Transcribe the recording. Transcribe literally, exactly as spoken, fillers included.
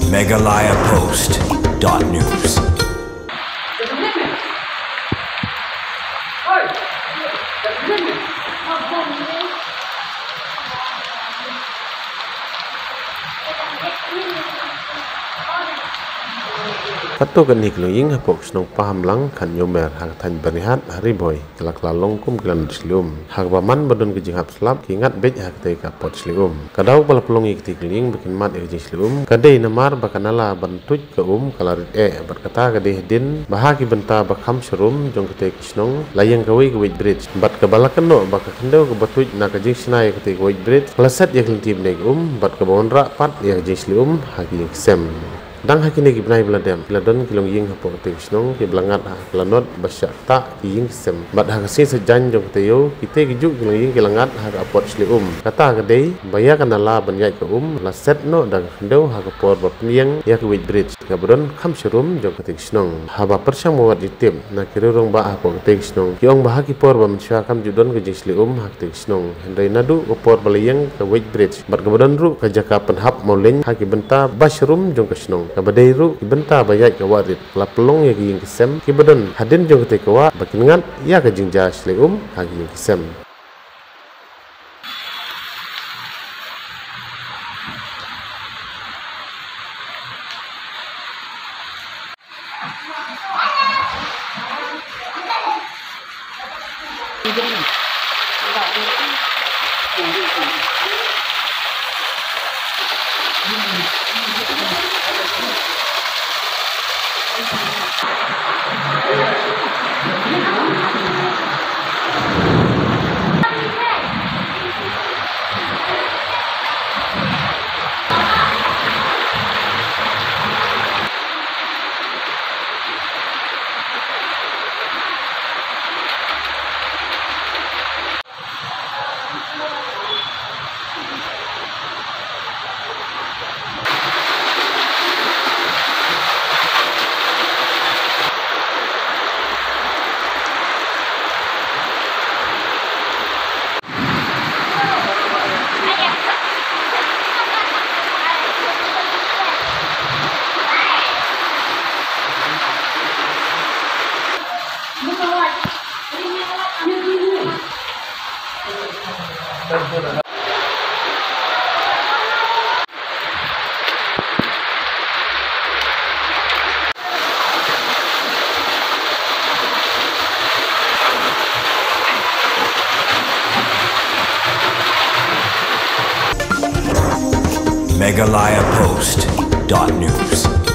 Meghalaya Post dot news. Katto katne ki longïing hapoh ka shnong Pahamlang, Khanyomer, ha ka thaiñ Byrnihat, ha Ri Bhoi, ki la kylla long kum ki lanot shlei um. Ha kaba man ba don ka jinghap slap, ki ngat beit ha katei ka apot shlei um. Ka daw ba la pynlong ïa kitei ki longïing ba kin mad ïa ka jingshlei um ka dei namar ba ka nala ban tuid ka um ka la rit eh, bad kata ka dei hadien ba ha ki bynta ba kham sharum jong katei ka shnong la ïeng kawei ka weight bridge, bad kaba la kynnoh ba ka khyndew kaba tuid na ka jingshna ïa katei ka weight bridge ka la set ïa ka lynti bneng um, bad kaba wanrah pat ïa ka jingshlei um ha ki ïing ki sem. Dang ha kine ki bnai ba la dep, ki la don ki longïing hapoh katei ka shnong kiba la ngat ha ka lanot ba shah ktah ki ïing ki sem. Bad ha ka sngi Saitjaiñ jong ka taïew, kitei kijuh ki longïing ki la ngat ha ka apot shlei um. Kata ka dei ba ïa ka nala ban ïaid ka um la set noh da ka khyndew ha ka por ba pynïeng ïa ka weight bridge kaba don kham sharum jong katei ka shnong. Haba pyrshang ban wad jingtip na ki rangbah hapoh katei ka shnong, ki ong ba ha ki por ba mynshuwa kam ju don ka jingshlei um ha katei ka shnong, hynrei naduh ka por ba la ïeng ka weight bridge bad kaba don ruh ka jaka pynhap mawleiñ ha ki bynta ba sharum jong ka shnong, kaba dei ruh ki bynta ba ïaid ka wah rit, la pynlong ïa ki ïing ki sem kiba don hadien jong katei ka wah ba kin ngat ïa ka jingjia shlei um ha ki ïing ki sem. Meghalaya Post dot news.